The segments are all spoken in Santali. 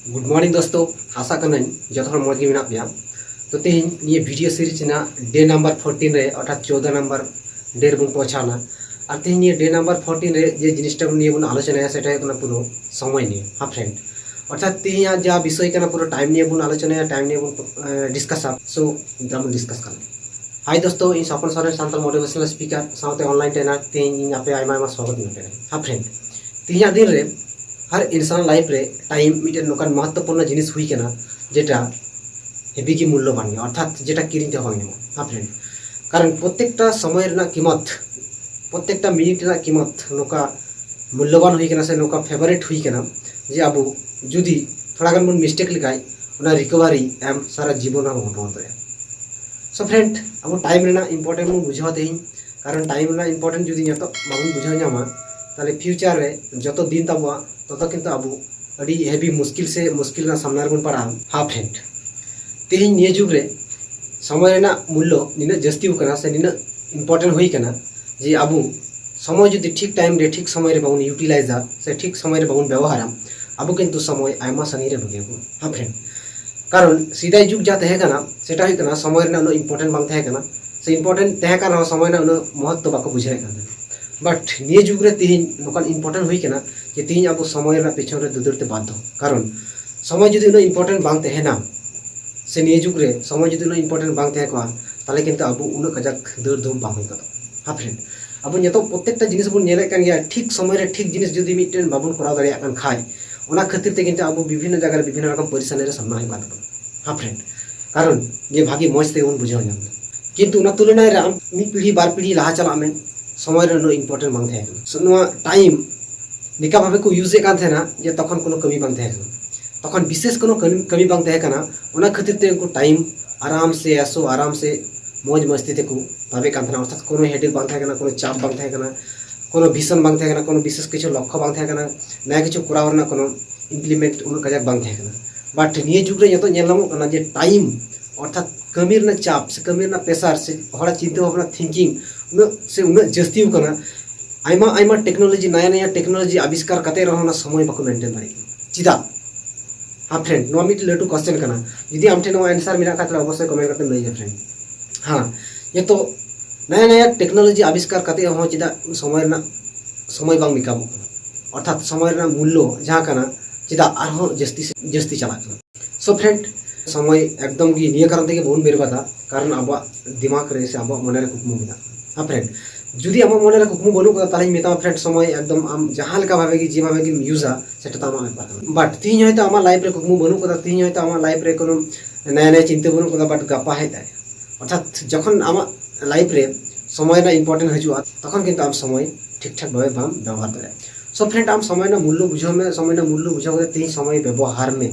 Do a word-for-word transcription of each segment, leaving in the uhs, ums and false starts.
Good morning ᱫᱳᱥᱛᱳ, ᱟᱥᱟ ᱠᱟᱹᱱᱟᱹᱧ ᱡᱚᱛᱚ ᱦᱚᱲ ᱢᱚᱡᱽ ᱜᱮ ᱢᱮᱱᱟᱜ ᱯᱮᱭᱟ᱾ ᱛᱚ ᱛᱮᱦᱮᱧ ᱱᱤᱭᱟᱹ ᱵᱷᱤᱰᱤᱭᱳ ᱥᱤᱨᱤᱡᱽ ᱨᱮᱱᱟᱜ ᱰᱮ ᱱᱟᱢᱵᱟᱨ ᱯᱷᱳᱨᱴᱤᱱ ᱨᱮ, ᱚᱨᱛᱷᱟᱛ ᱪᱳᱫᱟ ᱱᱟᱢᱵᱟᱨ ᱰᱮ ᱨᱮᱵᱚᱱ ᱯᱳᱣᱪᱷᱟᱣᱱᱟ᱾ ᱟᱨ ᱛᱮᱦᱮᱧ ᱱᱤᱭᱟᱹ ᱰᱮ ᱱᱟᱢᱵᱟᱨ ᱯᱷᱳᱨᱴᱤᱱ ᱨᱮ ᱡᱮ ᱡᱤᱱᱤᱥᱴᱟ ᱱᱤᱭᱟᱹ ᱵᱚᱱ ᱟᱞᱳᱪᱚᱱᱟᱭᱟ, ᱥᱮᱴᱟ ᱦᱩᱭᱩᱜ ᱠᱟᱱᱟ ᱯᱩᱨᱟᱹ ᱥᱚᱢᱚᱭ ᱱᱤᱭᱮ, ᱦᱟ ᱯᱷᱨᱮᱱᱰ᱾ ᱚᱨᱛᱷᱟᱛ ᱛᱮᱦᱮᱧᱟᱜ ᱡᱟ ᱵᱤᱥᱚᱭ ᱠᱟᱱᱟ, ᱯᱩᱨᱟᱹ ᱴᱟᱭᱤᱢ ᱱᱤᱭᱮ ᱵᱚᱱ ᱟᱞᱳᱪᱚᱱᱟᱭᱟ, ᱴᱟᱭᱤᱢ ᱱᱤᱭᱮ ᱵᱚᱱ ᱰᱤᱥᱠᱟᱥᱟ᱾ ᱥᱳ ᱫᱮᱞᱟ ᱵᱚᱱ ᱰᱤᱥᱠᱟᱥ ᱠᱟᱱᱟ᱾ ᱦᱟᱭ ᱫᱳᱥᱛᱳ, ᱤᱧ ᱥᱚᱯᱚᱱ ᱥᱚᱨᱮᱱ, ᱥᱟᱱᱛᱟᱲ ᱢᱳᱴᱤᱵᱷᱮᱥᱚᱱᱟᱞ ᱥᱯᱤᱠᱟᱨ ᱥᱟᱶᱛᱮ ᱚᱱᱞᱟᱭᱤᱱ ᱴᱨᱮᱱᱟᱨ᱾ ᱛᱮᱦᱮᱧ ᱤᱧ ᱟᱯᱮ ᱟᱭᱢᱟ ᱟᱭᱢᱟ ᱥᱣᱟᱜᱚᱛ ᱤᱧ ᱮᱢᱟ ᱯᱮ ᱠᱟᱱᱟ, ᱦᱟ ᱯᱷᱨᱮᱱᱰ᱾ ᱛᱮᱦᱮᱧᱟᱜ ᱫᱤᱱ ᱨᱮ ᱦᱟᱨ ᱤᱱᱥᱟᱱ ᱞᱟᱭᱤᱯᱷ ᱨᱮ ᱴᱟᱭᱤᱢ ᱢᱤᱫᱴᱮᱱ ᱱᱚᱝᱠᱟᱱ ᱢᱚᱦᱚᱛᱛᱚᱯᱩᱨᱱᱚ ᱡᱤᱱᱤᱥ ᱦᱩᱭ ᱠᱟᱱᱟ, ᱡᱮᱴᱟ ᱦᱮᱵᱤ ᱜᱮ ᱢᱩᱞᱞᱚᱵᱟᱱ ᱜᱮᱭᱟ, ᱚᱨᱛᱷᱟᱛ ᱡᱮᱴᱟ ᱠᱤᱨᱤᱧ ᱛᱮᱦᱚᱸ ᱵᱟᱝ ᱧᱟᱢᱚᱜᱼᱟ, ᱦᱟ ᱯᱷᱨᱮᱱᱰ᱾ ᱠᱟᱨᱚᱱ ᱯᱨᱚᱛᱮᱠᱴᱟ ᱥᱚᱢᱚᱭ ᱨᱮᱱᱟᱜ ᱠᱤᱢᱚᱛ, ᱯᱨᱚᱛᱮᱠᱴᱟ ᱢᱤᱱᱤᱴ ᱨᱮᱱᱟᱜ ᱠᱤᱢᱚᱛ ᱱᱚᱝᱠᱟ ᱢᱩᱞᱞᱚᱵᱟᱱ ᱦᱩᱭ ᱠᱟᱱᱟ ᱥᱮ ᱱᱚᱝᱠᱟ ᱯᱷᱮᱵᱟᱨᱤᱴ ᱦᱩᱭ ᱠᱟᱱᱟ, ᱡᱮ ᱟᱵᱚ ᱡᱩᱫᱤ ᱛᱷᱚᱲᱟ ᱜᱟᱱ ᱵᱚᱱ ᱢᱤᱥᱴᱮᱠ ᱞᱮᱠᱷᱟᱡ, ᱚᱱᱟ ᱨᱤᱠᱚᱵᱷᱟᱨᱤ ᱮᱢ ᱥᱟᱨᱟ ᱡᱤᱵᱚᱱ ᱦᱚᱸ ᱵᱟᱵᱚᱱ ᱨᱩᱣᱟᱹᱲ ᱫᱟᱲᱮᱭᱟᱜᱼᱟ᱾ ᱥᱳ ᱯᱷᱨᱮᱱᱰ, ᱟᱵᱚ ᱴᱟᱭᱤᱢ ᱨᱮᱱᱟᱜ ᱤᱢᱯᱚᱨᱴᱮᱱᱴ ᱵᱚᱱ ᱵᱩᱡᱷᱟᱹᱣᱟ ᱛᱮᱦᱮᱧ, ᱠᱟᱨᱚᱱ ᱴᱟᱭᱤᱢ ᱨᱮᱱᱟᱜ ᱤᱢᱯᱚᱨᱴᱮᱱᱴ ᱡᱩᱫᱤ ᱱᱤᱛᱚᱜ ᱵᱟᱵᱚᱱ ᱵᱩᱡᱷᱟᱹᱣ ᱧᱟᱢᱟ, ᱛᱟᱦᱚᱞᱮ ᱯᱷᱤᱭᱩᱪᱟᱨ ᱨᱮ ᱡᱚᱛᱚ ᱫᱤᱱ ᱛᱟᱵᱚᱣᱟᱜ ᱛᱚᱛᱚ ᱠᱤᱱᱛᱩ ᱟᱵᱚ ᱟᱹᱰᱤ ᱦᱮᱵᱤ ᱢᱩᱥᱠᱤᱞ ᱥᱮ ᱢᱩᱥᱠᱤᱞ ᱨᱮᱱᱟᱜ ᱥᱟᱢᱱᱟ ᱨᱮᱵᱚᱱ ᱯᱟᱲᱟᱜᱼᱟ, ᱦᱟ ᱯᱷᱨᱮᱱᱰ᱾ ᱛᱮᱦᱮᱧ ᱱᱤᱭᱟᱹ ᱡᱩᱜᱽ ᱨᱮ ᱥᱚᱢᱚᱭ ᱨᱮᱱᱟᱜ ᱢᱩᱞᱞᱚ ᱱᱤᱱᱟᱹᱜ ᱡᱟᱹᱥᱛᱤ ᱟᱠᱟᱱᱟ ᱥᱮ ᱱᱤᱱᱟᱹᱜ ᱤᱢᱯᱚᱨᱴᱮᱱᱴ ᱦᱩᱭ ᱟᱠᱟᱱᱟ, ᱡᱮ ᱟᱵᱚ ᱥᱚᱢᱚᱭ ᱡᱩᱫᱤ ᱴᱷᱤᱠ ᱴᱟᱭᱤᱢ ᱨᱮ ᱴᱷᱤᱠ ᱥᱚᱢᱚᱭ ᱨᱮ ᱵᱟᱵᱚᱱ ᱤᱭᱩᱴᱤᱞᱟᱭᱤᱡᱟ ᱥᱮ ᱴᱷᱤᱠ ᱥᱚᱢᱚᱭ ᱨᱮ ᱵᱟᱵᱚᱱ ᱵᱮᱵᱚᱦᱟᱨᱟ, ᱟᱵᱚ ᱠᱤᱱᱛᱩ ᱥᱚᱢᱚᱭ ᱟᱭᱢᱟ ᱥᱟᱺᱜᱤᱧ ᱨᱮ ᱵᱟᱹᱜᱤᱭᱟᱵᱚᱱ, ᱦᱟ ᱯᱷᱨᱮᱱᱰ᱾ ᱠᱟᱨᱚᱱ ᱥᱮᱫᱟᱭ ᱡᱩᱜᱽ ᱡᱟ ᱛᱟᱦᱮᱸ ᱠᱟᱱᱟ, ᱥᱮᱴᱟ ᱦᱩᱭᱩᱜ ᱠᱟᱱᱟ ᱥᱚᱢᱚᱭ ᱨᱮᱱᱟᱜ ᱩᱱᱟᱹᱜ ᱤᱢᱯᱚᱨᱴᱮᱱᱴ ᱵᱟᱝ ᱛᱟᱦᱮᱸ ᱠᱟᱱᱟ, ᱥᱮ ᱤᱢᱯᱚᱨᱴᱮᱱᱴ ᱛᱟᱦᱮᱸ ᱠᱟᱱ ᱨᱮᱦᱚᱸ ᱥᱚᱢᱚᱭ ᱨᱮᱱᱟᱜ ᱩᱱᱟᱹᱜ ᱢᱚᱦᱚᱛᱛᱚ ᱵᱟᱠᱚ ᱵᱩᱡᱷᱟᱹᱣᱮᱫ ᱠᱟᱱ ᱛᱟᱦᱮᱸᱱᱟ᱾ ᱵᱟᱴ ᱱᱤᱭᱟᱹ ᱡᱩᱜᱽ ᱨᱮ ᱛᱮᱦᱮᱧ ᱱᱚᱝᱠᱟᱱ ᱤᱢᱯᱚᱨᱴᱮᱱᱴ ᱦᱩᱭ ᱠᱟᱱᱟ ᱡᱮ ᱛᱮᱦᱮᱧ ᱟᱵᱚ ᱥᱚᱢᱚᱭ ᱨᱮᱱᱟᱜ ᱯᱤᱪᱷᱚᱱ ᱨᱮ ᱫᱟᱹᱫᱟᱹᱲ ᱛᱮ ᱵᱟᱫᱽᱫᱷᱚ, ᱠᱟᱨᱚᱱ ᱥᱚᱢᱚᱭ ᱡᱩᱫᱤ ᱩᱱᱟᱹᱜ ᱤᱢᱯᱚᱨᱴᱮᱱᱴ ᱵᱟᱝ ᱛᱟᱦᱮᱱᱟ, ᱥᱮ ᱱᱤᱭᱟᱹ ᱡᱩᱜᱽ ᱨᱮ ᱥᱚᱢᱚᱭ ᱡᱩᱫᱤ ᱩᱱᱟᱹᱜ ᱤᱢᱯᱚᱨᱴᱮᱱᱴ ᱵᱟᱝ ᱛᱟᱦᱮᱸ ᱠᱚᱜᱼᱟ, ᱛᱟᱦᱚᱞᱮ ᱠᱤᱱᱛᱩ ᱟᱵᱚ ᱩᱱᱟᱹᱜ ᱠᱟᱡᱟᱠ ᱫᱟᱹᱲ ᱫᱷᱩᱢ ᱵᱟᱝ ᱦᱩᱭ ᱠᱚᱜᱼᱟ, ᱦᱟ ᱯᱷᱨᱮᱱᱰ᱾ ᱟᱵᱚ ᱱᱤᱛᱚᱜ ᱯᱨᱚᱛᱮᱠᱴᱟ ᱡᱤᱱᱤᱥ ᱵᱚᱱ ᱧᱮᱞᱮᱫ ᱠᱟᱱ ᱜᱮᱭᱟ, ᱴᱷᱤᱠ ᱥᱚᱢᱚᱭ ᱨᱮ ᱴᱷᱤᱠ ᱡᱤᱱᱤᱥ ᱡᱩᱫᱤ ᱢᱤᱫᱴᱮᱱ ᱵᱟᱵᱚᱱ ᱠᱚᱨᱟᱣ ᱫᱟᱲᱮᱭᱟᱜ ᱠᱟᱱ ᱠᱷᱟᱡ, ᱚᱱᱟ ᱠᱷᱟᱹᱛᱤᱨ ᱛᱮ ᱠᱤᱱᱛᱩ ᱟᱵᱚ ᱵᱤᱵᱷᱤᱱᱱᱚ ᱡᱟᱭᱜᱟ ᱨᱮ ᱵᱤᱵᱷᱤᱱᱱᱚ ᱨᱚᱠᱚᱢ ᱯᱚᱨᱤᱥᱟᱱᱤ ᱨᱮ ᱥᱟᱢᱱᱟ ᱦᱩᱭᱩᱜ ᱠᱟᱱ ᱛᱟᱵᱚᱱᱟ, ᱦᱟ ᱯᱷᱨᱮᱱᱰ᱾ ᱠᱟᱨᱚᱱ ᱱᱤᱭᱟᱹ ᱵᱷᱟᱜᱮ ᱢᱚᱸᱡᱽ ᱛᱮᱜᱮ ᱵᱚᱱ ᱵᱩᱡᱷᱟᱹᱣ ᱧᱟᱢ ᱮᱫᱟ᱾ ᱠᱤᱱᱛᱩ ᱚᱱᱟ ᱛᱩᱞᱚᱱᱟ ᱨᱮ ᱟᱢ ᱢᱤᱫ ᱯᱤᱲᱦᱤ ᱵᱟᱨ ᱯᱤᱲᱦᱤ ᱞᱟᱦᱟ ᱪᱟᱞᱟᱜ ᱢᱮ, ᱥᱚᱢᱚᱭ ᱨᱮ ᱩᱱᱟᱹᱜ ᱤᱢᱯᱚᱨᱴᱮᱱᱴ ᱵᱟᱝ ᱛᱟᱦᱮᱸ ᱠᱟᱱᱟ᱾ So, ᱱᱚᱣᱟ ᱴᱟᱭᱤᱢ ᱱᱤᱝᱠᱟ ᱵᱷᱟᱵᱮ ᱠᱚ ᱤᱭᱩᱡ ᱮᱫ ᱠᱟᱱ ᱛᱟᱦᱮᱱᱟ ᱡᱮ ᱛᱚᱠᱷᱚᱱ ᱠᱳᱱᱳ ᱠᱟᱹᱢᱤ ᱵᱟᱝ ᱛᱟᱦᱮᱸ ᱠᱟᱱᱟ᱾ ᱛᱚᱠᱷᱚᱱ ᱵᱤᱥᱮᱥ ᱠᱳᱱᱳ ᱠᱟᱹᱢᱤ, ᱠᱟᱹᱢᱤ ᱵᱟᱝ ᱛᱟᱦᱮᱸ ᱠᱟᱱᱟ᱾ ᱚᱱᱟ ᱠᱷᱟᱹᱛᱤᱨ ᱛᱮ ᱩᱱᱠᱩ ᱴᱟᱭᱤᱢ ᱟᱨᱟᱢ ᱥᱮ ᱮᱥᱚ ᱟᱨᱟᱢ ᱥᱮ ᱢᱚᱡᱽ ᱢᱟᱥᱛᱤ ᱛᱮᱠᱚ ᱛᱟᱵᱮᱜ ᱠᱟᱱ ᱛᱟᱦᱮᱱᱟ᱾ ᱚᱨᱛᱷᱟᱛ ᱠᱳᱱᱳ ᱦᱮᱰᱮᱠ ᱵᱟᱝ ᱛᱟᱦᱮᱸ ᱠᱟᱱᱟ, ᱠᱳᱱᱳ ᱪᱟᱯ ᱵᱟᱝ ᱛᱟᱦᱮᱸ ᱠᱟᱱᱟ, ᱠᱳᱱᱳ ᱵᱷᱤᱥᱚᱱ ᱵᱟᱝ ᱛᱟᱦᱮᱸ ᱠᱟᱱᱟ, ᱠᱳᱱᱳ ᱵᱤᱥᱮᱥ ᱠᱤᱪᱷᱩ ᱞᱚᱠᱠᱷᱚ ᱵᱟᱝ ᱛᱟᱦᱮᱸ ᱠᱟᱱᱟ, ᱱᱟᱭᱟ ᱠᱤᱪᱷᱩ ᱠᱚᱨᱟᱣ ᱨᱮᱱᱟᱜ ᱠᱳᱱᱳ ᱤᱢᱯᱞᱤᱢᱮᱱᱴ ᱩᱱᱟᱹᱜ ᱠᱟᱡᱟᱠ ᱵᱟᱝ ᱛᱟᱦᱮᱸ ᱠᱟᱱᱟ᱾ ᱵᱟᱴ ᱱᱤᱭᱟᱹ ᱡᱩᱜᱽ ᱨᱮ ᱱᱤᱛᱚᱜ ᱧᱮᱞ ᱧᱟᱢᱚᱜ ᱠᱟᱱᱟ ᱡᱮ ᱴᱟᱭᱤᱢ, ᱚᱨᱛᱷᱟᱛ ᱠᱟᱹᱢᱤ ᱨᱮᱱᱟᱜ ᱪᱟᱯ ᱥᱮ ᱠᱟᱹᱢᱤ ᱨᱮᱱᱟᱜ ᱯᱮᱥᱟᱨ ᱥᱮ ᱦᱚᱲᱟᱜ ᱪᱤᱱᱛᱟᱹ ᱵᱷᱟᱵᱽᱱᱟ, ᱛᱷᱤᱝᱠᱤᱝ ᱩᱱᱟᱹᱜ ᱥᱮ ᱩᱱᱟᱹᱜ ᱡᱟᱹᱥᱛᱤ ᱟᱠᱟᱱᱟ᱾ ᱟᱭᱢᱟ ᱟᱭᱢᱟ ᱴᱮᱠᱱᱳᱞᱚᱡᱤ, ᱱᱟᱭᱟ ᱱᱟᱭᱟ ᱴᱮᱠᱱᱳᱞᱚᱡᱤ ᱟᱵᱤᱥᱠᱟᱨ ᱠᱟᱛᱮ ᱨᱮᱦᱚᱸ ᱚᱱᱟ ᱥᱚᱢᱚᱭ ᱵᱟᱠᱚ ᱢᱮᱱᱴᱮᱱ ᱫᱟᱲᱮᱭᱟᱜ ᱠᱟᱱᱟ᱾ ᱪᱮᱫᱟᱜ? ᱦᱮᱸ friend, ᱱᱚᱣᱟ ᱢᱤᱫᱴᱮᱱ ᱞᱟᱹᱴᱩ question ᱠᱟᱱᱟ᱾ ᱡᱩᱫᱤ ᱟᱢ ᱴᱷᱮᱱ ᱱᱚᱣᱟ answer ᱢᱮᱱᱟᱜ ᱠᱷᱟᱱ, ᱛᱟᱦᱚᱞᱮ ᱚᱵᱚᱥᱥᱳᱭ comment ᱠᱟᱛᱮᱢ ᱞᱟᱹᱭᱟ friend᱾ ᱦᱮᱸ, ᱱᱤᱛᱚᱜ ᱱᱟᱭᱟ ᱱᱟᱭᱟ technology ᱟᱵᱤᱥᱠᱟᱨ ᱠᱟᱛᱮ ᱦᱚᱸ ᱪᱮᱫᱟᱜ ᱥᱚᱢᱚᱭ ᱨᱮᱱᱟᱜ, ᱥᱚᱢᱚᱭ ᱵᱟᱝ ᱢᱮᱠᱟᱯᱚᱜ ᱠᱟᱱᱟ? ᱚᱨᱛᱷᱟᱛ ᱥᱚᱢᱚᱭ ᱨᱮᱱᱟᱜ ᱢᱩᱞᱞᱚ ᱡᱟᱦᱟᱸ ᱠᱟᱱᱟ, ᱪᱮᱫᱟᱜ ᱟᱨᱦᱚᱸ ᱡᱟᱹᱥᱛᱤ ᱥᱮ ᱡᱟᱹᱥᱛᱤ ᱪᱟᱞᱟᱜ ᱠᱟᱱᱟ? So friend, ᱥᱚᱢᱚᱭ ᱮᱠᱫᱚᱢ ᱜᱮ ᱱᱤᱭᱟᱹ ᱠᱟᱨᱚᱱ ᱛᱮᱜᱮ ᱵᱟᱵᱚᱱ ᱵᱮᱨᱵᱟᱫᱟ, ᱠᱟᱨᱚᱱ ᱟᱵᱚᱣᱟᱜ ᱫᱤᱢᱟᱜᱽ ᱨᱮ ᱥᱮ ᱟᱵᱚᱣᱟᱜ ᱢᱚᱱᱮ ᱨᱮ ᱠᱩᱠᱢᱩ ᱢᱮᱱᱟᱜᱼᱟ᱾ ᱦᱮᱸ friend, ᱡᱩᱫᱤ ᱟᱢᱟᱜ ᱢᱚᱱᱮ ᱨᱮ ᱠᱩᱠᱢᱩ ᱵᱟᱹᱱᱩᱜ ᱠᱟᱫᱟ, ᱛᱟᱦᱚᱞᱮᱧ ᱢᱮᱛᱟᱢᱟ friend, ᱥᱚᱢᱚᱭ ᱮᱠᱫᱚᱢ ᱟᱢ ᱡᱟᱦᱟᱸ ᱞᱮᱠᱟ ᱵᱷᱟᱵᱮ ᱜᱮ, ᱡᱮ ᱵᱷᱟᱵᱮ ᱜᱮᱢ ᱤᱭᱩᱡᱟ, ᱥᱮᱴᱟ ᱫᱚ ᱟᱢᱟᱜ ᱵᱮᱯᱟᱨ ᱠᱟᱱᱟ᱾ But ᱛᱤᱦᱤᱧ ᱦᱚᱭᱛᱳ ᱟᱢᱟᱜ life ᱨᱮ ᱠᱩᱠᱢᱩ ᱵᱟᱹᱱᱩᱜ ᱠᱟᱫᱟ, ᱛᱤᱦᱤᱧ ᱦᱚᱭᱛᱳ ᱟᱢᱟᱜ life ᱨᱮ ᱠᱳᱱᱳ ᱱᱟᱭᱟ ᱱᱟᱭᱟ ᱪᱤᱱᱛᱟᱹ ᱵᱟᱹᱱᱩᱜ ᱠᱟᱫᱟ, but ᱜᱟᱯᱟ ᱦᱮᱡ ᱫᱟᱲᱮᱭᱟᱜᱼᱟ᱾ ᱚᱨᱛᱷᱟᱛ ᱡᱚᱠᱷᱚᱱ ᱟᱢᱟᱜ life ᱨᱮ ᱥᱚᱢᱚᱭ ᱨᱮᱱᱟᱜ important ᱦᱤᱡᱩᱜᱼᱟ, ᱛᱚᱠᱷᱚᱱ ᱠᱤᱱᱛᱩ ᱟᱢ ᱥᱚᱢᱚᱭ ᱴᱷᱤᱠ ᱴᱷᱟᱠ ᱵᱷᱟᱵᱮ ᱵᱟᱢ ᱵᱮᱵᱚᱦᱟᱨ ᱫᱟᱲᱮᱭᱟᱜᱼᱟ᱾ So friend, ᱟᱢ ᱥᱚᱢᱚᱭ ᱨᱮᱱᱟᱜ ᱢᱩᱞᱞᱚ ᱵᱩᱡᱷᱟᱹᱣ ᱢᱮ, ᱥᱚᱢᱚᱭ ᱨᱮᱱᱟᱜ ᱢᱩᱞᱞᱚ ᱵᱩᱡᱷᱟᱹᱣ ᱠᱟᱛᱮ ᱛᱤᱦᱤᱧ ᱥᱚᱢᱚᱭ ᱵᱮᱵᱚᱦᱟᱨ ᱢᱮ᱾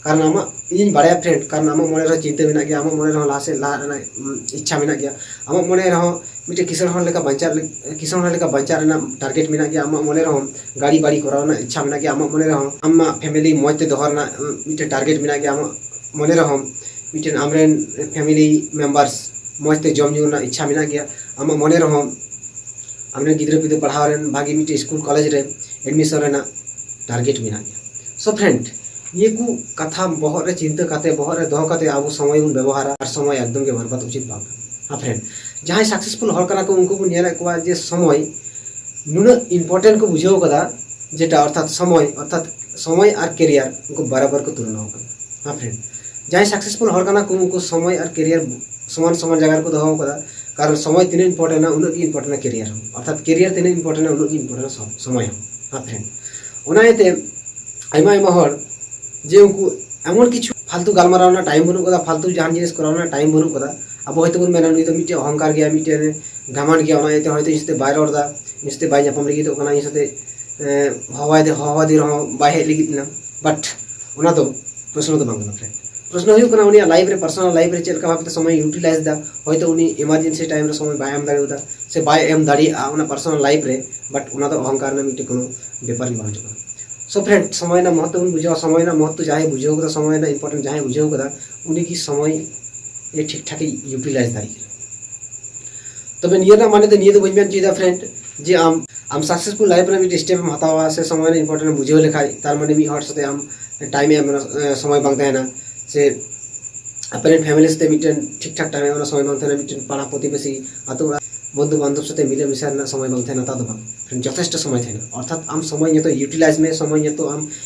ᱠᱟᱨᱚᱱ ᱟᱢᱟᱜ, ᱤᱧᱤᱧ ᱵᱟᱲᱟᱭᱟ friend, ᱠᱟᱨᱚᱱ ᱟᱢᱟᱜ ᱢᱚᱱᱮ ᱨᱮᱦᱚᱸ ᱪᱤᱱᱛᱟᱹ ᱢᱮᱱᱟᱜ ᱜᱮᱭᱟ, ᱟᱢᱟᱜ ᱢᱚᱱᱮ ᱨᱮᱦᱚᱸ ᱞᱟᱦᱟ ᱥᱮᱫ ᱞᱟᱦᱟᱜ ᱨᱮᱱᱟᱜ, ᱩᱢ, ᱤᱪᱪᱷᱟ ᱢᱮᱱᱟᱜ ᱜᱮᱭᱟ᱾ ᱟᱢᱟᱜ ᱢᱚᱱᱮ ᱨᱮᱦᱚᱸ ᱢᱤᱫᱴᱮᱱ ᱠᱤᱥᱟᱹᱬ ᱦᱚᱲ ᱞᱮᱠᱟ ᱵᱟᱧᱪᱟᱜ ᱞᱮ-, ᱠᱤᱥᱟᱹᱬ ᱦᱚᱲ ᱞᱮᱠᱟ ᱵᱟᱧᱪᱟᱜ ᱨᱮᱱᱟᱜ target ᱢᱮᱱᱟᱜ ᱜᱮᱭᱟ᱾ ᱟᱢᱟᱜ ᱢᱚᱱᱮ ᱨᱮᱦᱚᱸ ᱜᱟᱹᱲᱤ ᱵᱟᱲᱤ ᱠᱚᱨᱟᱣ ᱨᱮᱱᱟᱜ ᱤᱪᱪᱷᱟ ᱢᱮᱱᱟᱜ ᱜᱮᱭᱟ᱾ ᱟᱢᱟᱜ ᱢᱚᱱᱮ ᱨᱮᱦᱚᱸ ᱟᱢᱟᱜ family ᱢᱚᱸᱡᱽ ᱛᱮ ᱫᱚᱦᱚ ᱨᱮᱱᱟᱜ, ᱩᱢ, ᱢᱤᱫᱴᱮᱱ target ᱢᱮᱱᱟᱜ ᱜᱮᱭᱟ᱾ ᱟᱢᱟᱜ ᱢᱚᱱᱮ ᱨᱮᱦᱚᱸ ᱢᱤᱫᱴᱮᱱ ᱟᱢᱨᱮᱱ family members ᱢᱚᱸᱡᱽ ᱛᱮ ᱡᱚᱢ ᱧᱩ ᱨᱮᱱᱟᱜ ᱤᱪᱪᱷᱟ ᱢᱮᱱᱟᱜ ᱜᱮᱭᱟ᱾ ᱟᱢᱟᱜ ᱢᱚᱱᱮ ᱨᱮᱦᱚᱸ ᱟᱢᱨᱮᱱ ᱜᱤᱫᱽᱨᱟᱹ ᱯᱤᱫᱽᱨᱟᱹ ᱯᱟᱲᱦᱟᱣ ᱨᱮᱱ ᱵᱷᱟᱜᱤ ᱢᱤᱫᱴᱮᱱ ᱥᱠᱩᱞ ᱠᱚᱞᱮᱡᱽ ᱨᱮ admission ᱨᱮᱱᱟᱜ target ᱢᱮᱱᱟᱜ ᱜᱮᱭᱟ᱾ So friend, ᱱᱤᱭᱟᱹ ᱠᱚ ᱠᱟᱛᱷᱟ ᱵᱚᱦᱚᱜ ᱨᱮ ᱪᱤᱱᱛᱟᱹ ᱠᱟᱛᱮ, ᱵᱚᱦᱚᱜ ᱨᱮ ᱫᱚᱦᱚ ᱠᱟᱛᱮ ᱟᱵᱚ ᱥᱚᱢᱚᱭ ᱵᱚᱱ ᱵᱮᱵᱚᱦᱟᱨᱟ, ᱟᱨ ᱥᱚᱢᱚᱭ ᱮᱠᱫᱚᱢ ᱜᱮ ᱵᱚᱨᱵᱟᱫ ᱩᱪᱤᱛ ᱵᱟᱝ ᱠᱟᱱᱟ᱾ ᱦᱮᱸ friend, ᱡᱟᱦᱟᱸᱭ successful ᱦᱚᱲ ᱠᱟᱱᱟ ᱠᱚ, ᱩᱱᱠᱩ ᱵᱚᱱ ᱧᱮᱞᱮᱫ ᱠᱚᱣᱟ ᱡᱮ ᱥᱚᱢᱚᱭ ᱱᱩᱱᱟᱹᱜ important ᱠᱚ ᱵᱩᱡᱷᱟᱹᱣ ᱠᱟᱫᱟ, ᱡᱮᱴᱟ ᱚᱨᱛᱷᱟᱛ ᱥᱚᱢᱚᱭ, ᱚᱨᱛᱷᱟᱛ ᱥᱚᱢᱚᱭ ᱟᱨ career ᱩᱱᱠᱩ ᱵᱟᱨᱟᱵᱟᱨ ᱠᱚ ᱛᱩᱞᱚᱱᱟ ᱟᱠᱟᱫᱟ᱾ ᱦᱮᱸ friend, ᱡᱟᱦᱟᱸᱭ successful ᱦᱚᱲ ᱠᱟᱱᱟ ᱠᱚ, ᱩᱱᱠᱩ ᱥᱚᱢᱚᱭ ᱟᱨ career ᱥᱚᱢᱟᱱ ᱥᱚᱢᱟᱱ ᱡᱟᱭᱜᱟ ᱨᱮᱠᱚ ᱫᱚᱦᱚ ᱟᱠᱟᱫᱟ᱾ ᱠᱟᱨᱚᱱ ᱥᱚᱢᱚᱭ ᱛᱤᱱᱟᱹᱜ important ᱟ, ᱩᱱᱟᱹᱜ ᱜᱮ important ᱟ career ᱦᱚᱸ, ᱚᱨᱛᱷᱟᱛ career ᱛᱤᱱᱟᱹᱜ important ᱟ, ᱩᱱᱟᱹᱜ ᱜᱮ important ᱟ ᱥᱚ-, ᱥᱚᱢᱚᱭ ᱦᱚᱸ᱾ ᱦᱮᱸ friend, ᱚᱱᱟ ᱤᱭᱟᱹᱛᱮ ᱟᱭᱢᱟ ᱟᱭᱢᱟ ᱦᱚᱲ ᱡᱮ ᱩᱱᱠᱩ ᱮᱢᱚᱱ ᱠᱤᱪᱷᱩ ᱯᱷᱟᱞᱛᱩ ᱜᱟᱞᱢᱟᱨᱟᱣ ᱨᱮᱱᱟᱜ time ᱵᱟᱹᱱᱩᱜ ᱠᱟᱫᱟ, ᱯᱷᱟᱞᱛᱩ ᱡᱟᱦᱟᱱ ᱡᱤᱱᱤᱥ ᱠᱚᱨᱟᱣ ᱨᱮᱱᱟᱜ time ᱵᱟᱹᱱᱩᱜ ᱠᱟᱫᱟ᱾ ᱟᱵᱚ ᱦᱚᱭᱛᱳ ᱵᱚᱱ ᱢᱮᱱᱟ, "ᱱᱩᱭ ᱫᱚ ᱢᱤᱫᱴᱮᱱ ᱚᱦᱚᱝᱠᱟᱨ ᱜᱮᱭᱟ, ᱢᱤᱫᱴᱮᱱ ᱜᱷᱟᱢᱟᱱ ᱜᱮᱭᱟ, ᱚᱱᱟ ᱤᱭᱟᱹᱛᱮ ᱦᱚᱭᱛᱳ ᱤᱧ ᱥᱟᱛᱮ ᱵᱟᱭ ᱨᱚᱲ ᱮᱫᱟ, ᱤᱧ ᱥᱟᱛᱮ ᱵᱟᱭ ᱧᱟᱯᱟᱢ ᱞᱟᱹᱜᱤᱫᱚᱜ ᱠᱟᱱᱟ, ᱤᱧ ᱥᱟᱛᱮ, ᱮ, ᱦᱚᱦᱚᱣᱟᱭ ᱫᱮ-, ᱦᱚᱦᱚᱣᱟᱫᱮ ᱨᱮᱦᱚᱸ ᱵᱟᱭ ᱦᱮᱡ ᱞᱟᱹᱜᱤᱫ ᱮᱱᱟ᱾" But ᱚᱱᱟ ᱫᱚ ᱯᱨᱚᱥᱱᱚ ᱫᱚ ᱵᱟᱝ ᱠᱟᱱᱟ friend᱾ ᱯᱨᱚᱥᱱᱚ ᱦᱩᱭᱩᱜ ᱠᱟᱱᱟ ᱩᱱᱤᱭᱟᱜ life ᱨᱮ, personal life ᱨᱮ ᱪᱮᱫ ᱞᱮᱠᱟ ᱵᱷᱟᱵᱛᱮ ᱥᱚᱢᱚᱭ utilize ᱮᱫᱟ᱾ ᱦᱚᱭᱛᱳ ᱩᱱᱤ emergency time ᱨᱮ ᱥᱚᱢᱚᱭ ᱵᱟᱭ ᱮᱢ ᱫᱟᱲᱮᱭᱟᱫᱟ ᱥᱮ ᱵᱟᱭ ᱮᱢ ᱫᱟᱲᱮᱭᱟᱜᱼᱟ ᱚᱱᱟ personal life ᱨᱮ, but ᱚᱱᱟ ᱫᱚ ᱚᱦᱚᱝᱠᱟᱨ ᱨᱮᱱᱟᱜ ᱢᱤᱫᱴᱮᱱ ᱠᱳᱱᱳ ᱵᱮᱯᱟᱨ ᱜᱮ ᱵᱟᱝ ᱦᱤᱡᱩᱜ ᱠᱟᱱᱟ᱾ So friend, ᱥᱚᱢᱚᱭ ᱨᱮᱱᱟᱜ ᱢᱚᱦᱚᱛᱛᱚ ᱵᱚᱱ ᱵᱩᱡᱷᱟᱹᱣᱟ, ᱥᱚᱢᱚᱭ ᱨᱮᱱᱟᱜ ᱢᱚᱦᱚᱛᱛᱚ ᱡᱟᱦᱟᱸᱭ ᱵᱩᱡᱷᱟᱹᱣ ᱠᱟᱫᱟ, ᱥᱚᱢᱚᱭ ᱨᱮᱱᱟᱜ important ᱡᱟᱦᱟᱸᱭ ᱵᱩᱡᱷᱟᱹᱣ ᱠᱟᱫᱟ, ᱩᱱᱤ ᱜᱮ ᱥᱚᱢᱚᱭ ᱮ ᱴᱷᱤᱠ ᱴᱷᱟᱠ ᱮ utilize ᱫᱟᱲᱮᱭᱟᱜ ᱠᱟᱱᱟ᱾ ᱛᱚᱵᱮ ᱱᱤᱭᱟᱹ ᱨᱮᱱᱟᱜ ᱢᱟᱱᱮ ᱫᱚ ᱱᱤᱭᱟᱹ ᱫᱚ ᱵᱟᱹᱧ ᱢᱮᱱ ᱦᱚᱪᱚᱭᱮᱫᱟ friend, ᱡᱮ ᱟᱢ ᱟᱢ ᱥᱟᱠᱥᱮᱥᱯᱷᱩᱞ ᱞᱟᱭᱤᱯᱷ ᱨᱮ ᱢᱤᱫᱴᱮᱱ ᱥᱴᱮᱯ ᱮᱢ ᱦᱟᱛᱟᱣᱟ ᱥᱮ ᱥᱚᱢᱚᱭ ᱨᱮᱱᱟᱜ ᱤᱢᱯᱚᱨᱴᱮᱱᱴ ᱮᱢ ᱵᱩᱡᱷᱟᱹᱣ ᱞᱮᱠᱷᱟᱡ, ᱛᱟᱨ ᱢᱟᱱᱮ ᱢᱤᱫ ᱦᱚᱲ ᱥᱟᱛᱮ ᱟᱢ ᱴᱟᱭᱤᱢ ᱮᱢ ᱨᱮᱱᱟᱜ ᱥᱚᱢᱚᱭ ᱵᱟᱝ ᱛᱟᱦᱮᱱᱟ, ᱥᱮ ᱟᱯᱮ ᱨᱮᱱ ᱯᱷᱮᱢᱤᱞᱤ ᱥᱟᱛᱮ ᱢᱤᱫᱴᱮᱱ ᱴᱷᱤᱠ ᱴᱷᱟᱠ ᱴᱟᱭᱤᱢ ᱮᱢ ᱨᱮᱱᱟᱜ ᱥᱚᱢᱚᱭ ᱵᱟᱝ ᱛᱟᱦᱮᱱᱟ, ᱢᱤᱫᱴᱮᱱ ᱯᱟᱲᱟ ᱯᱨᱚᱛᱤᱵᱮᱥᱤ ᱟᱛᱳ ᱚᱲᱟᱜ ᱵᱚᱱᱫᱷᱩ ᱵᱟᱱᱫᱷᱚᱵ ᱥᱟᱛᱮ ᱢᱤᱞᱟᱹ ᱢᱮᱥᱟ ᱨᱮᱱᱟᱜ ᱥᱚᱢᱚᱭ ᱵᱟᱝ ᱛᱟᱦᱮᱱᱟ, ᱛᱟ ᱫᱚ ᱵᱟᱝ᱾ ᱡᱚᱛᱷᱮᱥᱴᱚ ᱥᱚᱢᱚᱭ ᱛᱟᱦᱮᱱᱟ᱾ ᱚᱨᱛᱷᱟᱛ ᱟᱢ ᱥᱚᱢᱚᱭ ᱱᱤᱛᱚᱜ ᱤᱭᱩᱴᱤᱞᱟᱭᱤᱡᱽ ᱢᱮ, ᱥᱚᱢᱚᱭ ᱱᱤᱛᱚᱜ ᱟᱢ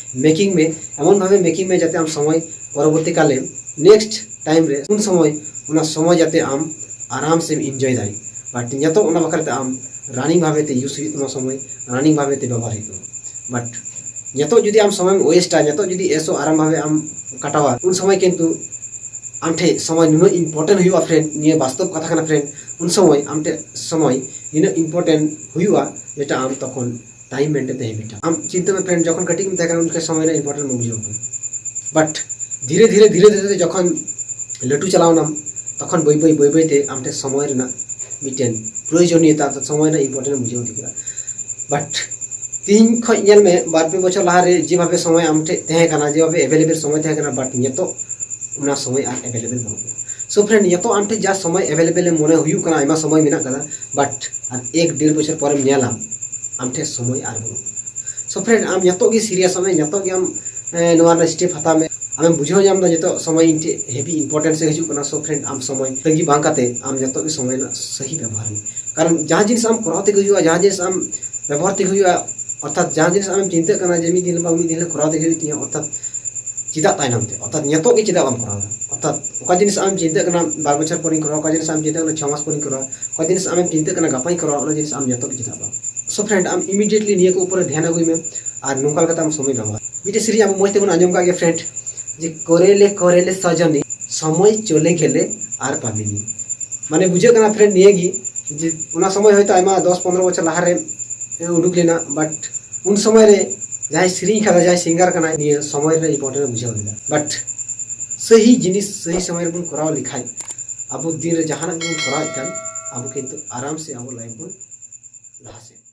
ᱢᱮᱠᱤᱝ ᱢᱮ, ᱮᱢᱚᱱ ᱵᱷᱟᱵᱮ ᱢᱮᱠᱤᱝ ᱢᱮ ᱡᱟᱛᱮ ᱟᱢ ᱥᱚᱢᱚᱭ ᱯᱚᱨᱚᱵᱚᱨᱛᱤ ᱠᱟᱞᱮ ᱱᱮᱠᱥᱴ ᱴᱟᱭᱤᱢ ᱨᱮ ᱩᱱ ᱥᱚᱢᱚᱭ ᱚᱱᱟ ᱥᱚᱢᱚᱭ ᱡᱟᱛᱮ ᱟᱢ ᱟᱨᱟᱢ ᱥᱮᱢ ᱤᱱᱡᱚᱭ ᱫᱟᱲᱮᱜ᱾ ᱵᱟᱴ ᱱᱤᱛᱚᱜ ᱚᱱᱟ ᱵᱟᱠᱷᱨᱟ ᱛᱮ ᱟᱢ ᱨᱟᱱᱤᱝ ᱵᱷᱟᱵᱮ ᱛᱮ ᱤᱭᱩᱡᱽ ᱦᱩᱭᱩᱜ ᱛᱟᱢᱟ, ᱥᱚᱢᱚᱭ ᱨᱟᱱᱤᱝ ᱵᱷᱟᱵᱮ ᱛᱮ ᱵᱮᱵᱚᱦᱟᱨ ᱦᱩᱭᱩᱜ ᱛᱟᱢᱟ᱾ ᱵᱟᱴ ᱱᱤᱛᱚᱜ ᱡᱩᱫᱤ ᱟᱢ ᱥᱚᱢᱚᱭᱮᱢ ᱳᱭᱮᱥᱴᱟ, ᱱᱤᱛᱚᱜ ᱡᱩᱫᱤ ᱮᱥᱚ ᱟᱨᱟᱢ ᱵᱷᱟᱵᱮ ᱟᱢ ᱠᱟᱴᱟᱣᱟ, ᱩᱱ ᱥᱚᱢᱚᱭ ᱠᱤᱱᱛᱩ ᱟᱢ ᱴᱷᱮᱱ ᱥᱚᱢᱚᱭ ᱱᱩᱱᱟᱹᱜ ᱤᱢᱯᱚᱨᱴᱮᱱᱴ ᱦᱩᱭᱩᱜᱼᱟ ᱯᱷᱨᱮᱱᱰ, ᱱᱤᱭᱟᱹ ᱵᱟᱥᱛᱚᱵ ᱠᱟᱛᱷᱟ ᱠᱟᱱᱟ ᱯᱷᱨᱮᱱᱰ᱾ ᱩᱱ ᱥᱚᱢᱚᱭ ᱟᱢ ᱴᱷᱮᱱ ᱥᱚᱢᱚᱭ ᱱᱤᱱᱟᱹᱜ ᱤᱢᱯᱚᱨᱴᱮᱱᱴ ᱦᱩᱭᱩᱜᱼᱟ ᱡᱮᱴᱟ ᱟᱢ ᱛᱚᱠᱷᱚᱱ ᱴᱟᱭᱤᱢ ᱢᱮᱱᱴᱮᱱ ᱛᱮ ᱦᱮᱵᱤᱴ ᱟᱢ᱾ ᱟᱢ ᱪᱤᱱᱛᱟᱹ ᱢᱮ ᱯᱷᱨᱮᱱᱰ, ᱡᱚᱠᱷᱚᱱ ᱠᱟᱹᱴᱤᱡ ᱮᱢ ᱛᱟᱦᱮᱸ ᱠᱟᱱᱟ ᱩᱱ ᱡᱚᱠᱷᱚᱱ ᱥᱚᱢᱚᱭ ᱨᱮᱱᱟᱜ ᱤᱢᱯᱚᱨᱴᱮᱱᱴ ᱵᱟᱢ ᱵᱩᱡᱷᱟᱹᱣ ᱠᱟᱱᱟ᱾ ᱵᱟᱴ ᱫᱷᱤᱨᱮ ᱫᱷᱤᱨᱮ ᱫᱷᱤᱨᱮ ᱫᱷᱤᱨᱮ ᱛᱮ ᱡᱚᱠᱷᱚᱱ ᱞᱟᱹᱴᱩ ᱪᱟᱞᱟᱣ ᱮᱱᱟᱢ, ᱛᱚᱠᱷᱚᱱ ᱵᱟᱹᱭ ᱵᱟᱹᱭ ᱵᱟᱹᱭ ᱵᱟᱹᱭ ᱛᱮ ᱟᱢ ᱴᱷᱮᱱ ᱥᱚᱢᱚᱭ ᱨᱮᱱᱟᱜ ᱢᱤᱫᱴᱮᱱ ᱯᱨᱚᱭᱳᱡᱚᱱᱤᱭᱚᱛᱟ, ᱥᱚᱢᱚᱭ ᱨᱮᱱᱟᱜ ᱤᱢᱯᱚᱨᱴᱮᱱᱴ ᱮᱢ ᱵᱩᱡᱷᱟᱹᱣ ᱤᱫᱤ ᱠᱮᱫᱟ᱾ ᱵᱟᱴ ᱛᱤᱦᱤᱧ ᱠᱷᱚᱱ ᱧᱮᱞ ᱢᱮ, ᱵᱟᱨ ᱯᱮ ᱵᱚᱪᱷᱚᱨ ᱞᱟᱦᱟᱨᱮ ᱡᱮᱵᱷᱟᱵᱮ ᱥᱚᱢᱚᱭ ᱟᱢ ᱴᱷᱮᱱ ᱛᱟᱦᱮᱸ ᱠᱟᱱᱟ, ᱡᱮᱵᱷᱟᱵᱮ ᱮᱵᱮᱞᱮᱵᱮᱞ ᱥᱚᱢᱚᱭ ᱛᱟᱦᱮᱸ ᱠᱟᱱᱟ, ᱵᱟᱴ ᱱᱤᱛᱚᱜ ᱚᱱᱟ ᱥᱚᱢᱚᱭ ᱟᱨ ᱮᱵᱮᱞᱮᱵᱮᱞ ᱵᱟᱹᱱᱩᱜ ᱠᱟᱱᱟ᱾ ᱥᱳ ᱯᱷᱨᱮᱱᱰ, ᱱᱤᱛᱚᱜ ᱟᱢ ᱴᱷᱮᱱ ᱡᱟ ᱥᱚᱢᱚᱭ ᱮᱵᱮᱞᱮᱵᱮᱞ ᱢᱚᱱᱮ ᱦᱩᱭᱩᱜ ᱠᱟᱱᱟ, ᱟᱭᱢᱟ ᱥᱚᱢᱚᱭ ᱢᱮᱱᱟᱜ ᱠᱟᱫᱟ, ᱵᱟᱴ ᱟᱨ ᱮᱠ ᱰᱮᱲ ᱵᱚᱪᱷᱚᱨ ᱯᱚᱨᱮᱢ ᱧᱮᱞᱟ ᱟᱢ ᱴᱷᱮᱱ ᱥᱚᱢᱚᱭ ᱟᱨ ᱵᱟᱹᱱᱩᱜ ᱠᱟᱫᱟ᱾ ᱥᱳ ᱯᱷᱨᱮᱱᱰ, ᱟᱢ ᱱᱤᱛᱚᱜ ᱜᱮ ᱥᱤᱨᱤᱭᱟᱥᱚᱜ ᱢᱮ, ᱱᱤᱛᱚᱜ ᱜᱮ ᱟᱢ, ᱮ, ᱱᱚᱣᱟ ᱨᱮᱱᱟᱜ ᱥᱴᱮᱯ ᱦᱟᱛᱟᱣ ᱢᱮ᱾ ᱟᱢᱮᱢ ᱵᱩᱡᱷᱟᱹᱣ ᱧᱟᱢ ᱮᱫᱟ ᱱᱤᱛᱚᱜ ᱥᱚᱢᱚᱭ ᱤᱧ ᱴᱷᱮᱱ ᱦᱮᱵᱤ ᱤᱢᱯᱚᱨᱴᱮᱱᱥ ᱮ ᱦᱤᱡᱩᱜ ᱠᱟᱱᱟ᱾ ᱥᱳ ᱯᱷᱨᱮᱱᱰ, ᱟᱢ ᱥᱚᱢᱚᱭ ᱛᱟᱺᱜᱤ ᱵᱟᱝ ᱠᱟᱛᱮ ᱟᱢ ᱱᱤᱛᱚᱜ ᱜᱮ ᱥᱚᱢᱚᱭ ᱨᱮᱱᱟᱜ ᱥᱟᱹᱦᱤ ᱵᱮᱵᱚᱦᱟᱨ ᱢᱮ᱾ ᱠᱟᱨᱚᱱ ᱡᱟᱦᱟᱸ ᱡᱤᱱᱤᱥ ᱟᱢ ᱠᱚᱨᱟᱣ ᱛᱮᱜᱮ ᱦᱩᱭᱩᱜᱼᱟ, ᱡᱟᱦᱟᱸ ᱡᱤᱱᱤᱥ ᱟᱢ ᱵᱮᱵᱚᱦᱟᱨ ᱛᱮᱜᱮ ᱦᱩᱭᱩᱜᱼᱟ, ᱚᱨᱛᱷᱟᱛ ᱡᱟᱦᱟᱸ ᱡᱤᱱᱤᱥ ᱟᱢᱮᱢ ᱪᱤᱱᱛᱟᱹᱜ ᱠᱟᱱᱟ ᱡᱮ ᱢᱤᱫ ᱫᱤᱱ ᱵᱟᱝ ᱢᱤᱫ ᱫᱤᱱ ᱦᱤᱞᱳᱜ ᱠᱚᱨᱟᱣ ᱛᱮᱜᱮ ᱦᱩᱭᱩᱜ ᱛᱤᱧᱟ, ᱚᱨᱛᱷᱟᱛ ᱪᱮᱫᱟᱜ ᱛᱟᱭᱱᱚᱢ ᱛᱮ, ᱚᱨᱛᱷᱟᱛ ᱱᱤᱛᱚᱜ ᱜᱮ ᱪᱮᱫᱟᱜ ᱵᱟᱢ ᱠᱚᱨᱟᱣ ᱮᱫᱟ? ᱚᱨᱛᱷᱟᱛ ᱚᱠᱟ ᱡᱤᱱᱤᱥ ᱟᱢᱮᱢ ᱪᱤᱱᱛᱟᱹᱜ ᱠᱟᱱᱟ ᱵᱟᱨ ᱵᱚᱪᱷᱚᱨ ᱯᱚᱨᱤᱧ ᱠᱚᱨᱟᱣᱟ, ᱚᱠᱟ ᱡᱤᱱᱤᱥ ᱟᱢ ᱪᱤᱱᱛᱟᱹᱜ ᱠᱟᱱᱟ ᱪᱷᱚ ᱢᱟᱥ ᱯᱚᱨᱤᱧ ᱠᱚᱨᱟᱣᱟ, ᱚᱠᱟ ᱡᱤᱱᱤᱥ ᱟᱢᱮᱢ ᱪᱤᱱᱛᱟᱹᱜ ᱠᱟᱱᱟ ᱜᱟᱯᱟᱧ ᱠᱚᱨᱟᱣᱟ, ᱚᱱᱟ ᱡᱤᱱᱤᱥ ᱟᱢ ᱱᱤᱛᱚᱜ ᱜᱮ ᱪᱮᱫᱟᱜ ᱵᱟᱝ? ᱥᱳ ᱯᱷᱨᱮᱱᱰ, ᱟᱢ ᱤᱢᱤᱰᱤᱭᱮᱴᱞᱤ ᱱᱤᱭᱟᱹ ᱠᱚ ᱩᱯᱚᱨᱮ ᱫᱷᱮᱭᱟᱱ ᱟᱹᱜᱩᱭ ᱢᱮ ᱟᱨ ᱱᱚᱝᱠᱟ ᱞᱮᱠᱟᱛᱮ ᱟᱢ ᱥᱚᱢᱚᱭ ᱵᱮᱵᱚᱦᱟᱨ᱾ ᱢᱤᱫᱴᱮᱡ ᱥᱮᱨᱮᱧ ᱟᱵᱚ ᱢᱚᱡᱽ ᱛᱮᱵᱚᱱ ᱟᱸᱡᱚᱢ ᱠᱟᱜ ᱜᱮᱭᱟ ᱯᱷᱨᱮᱱᱰ, ᱡᱮ ᱠᱚᱨᱮᱞᱮ ᱠᱚᱨᱮᱞᱮ ᱥᱟᱡᱟᱱᱤ ᱥᱚᱢᱚᱭ ᱪᱚᱞᱮ ᱜᱮᱞᱮ ᱟᱨ ᱯᱟᱵᱤᱱᱤ᱾ ᱢᱟᱱᱮ ᱵᱩᱡᱷᱟᱹᱜ ᱠᱟᱱᱟ ᱯᱷᱨᱮᱱᱰ ᱱᱤᱭᱟᱹ ᱜᱮ, ᱡᱮ ᱚᱱᱟ ᱥᱚᱢᱚᱭ ᱦᱚᱭᱛᱳ ᱟᱭᱢᱟ ᱫᱚᱥ ᱯᱚᱱᱨᱚ ᱵᱚᱪᱷᱚᱨ ᱞᱟᱦᱟᱨᱮ ᱩᱰᱩᱠ ᱞᱮᱱᱟ, ᱵᱟᱴ ᱩᱱ ᱥᱚᱢᱚᱭ ᱨᱮ ᱡᱟᱦᱟᱸᱭ ᱥᱮᱨᱮᱧ ᱠᱟᱫᱟ, ᱡᱟᱦᱟᱸᱭ ᱥᱤᱝᱜᱟᱨ ᱠᱟᱱᱟᱭ, ᱱᱤᱭᱟᱹ ᱥᱚᱢᱚᱭ ᱨᱮ ᱤᱢᱯᱚᱨᱴᱮᱱᱴ ᱮ ᱵᱩᱡᱷᱟᱹᱣ ᱞᱮᱫᱟ᱾ ᱵᱟᱴ ᱥᱟᱹᱦᱤ ᱡᱤᱱᱤᱥ ᱥᱟᱹᱦᱤ ᱥᱚᱢᱚᱭ ᱨᱮᱵᱚᱱ ᱠᱚᱨᱟᱣ ᱞᱮᱠᱷᱟᱡ ᱟᱵᱚ ᱫᱤᱱ ᱨᱮ ᱡᱟᱦᱟᱱᱟᱜ ᱜᱮᱵᱚᱱ ᱠᱚᱨᱟᱣᱮᱫ ᱠᱟᱱ, ᱟᱵᱚ ᱠᱤᱱᱛᱩ ᱟᱨᱟᱢ ᱥᱮ ᱟᱵᱚ ᱞᱟᱭᱤᱯᱷ ᱵᱚᱱ ᱞᱟᱦᱟ ᱥᱮᱫ᱾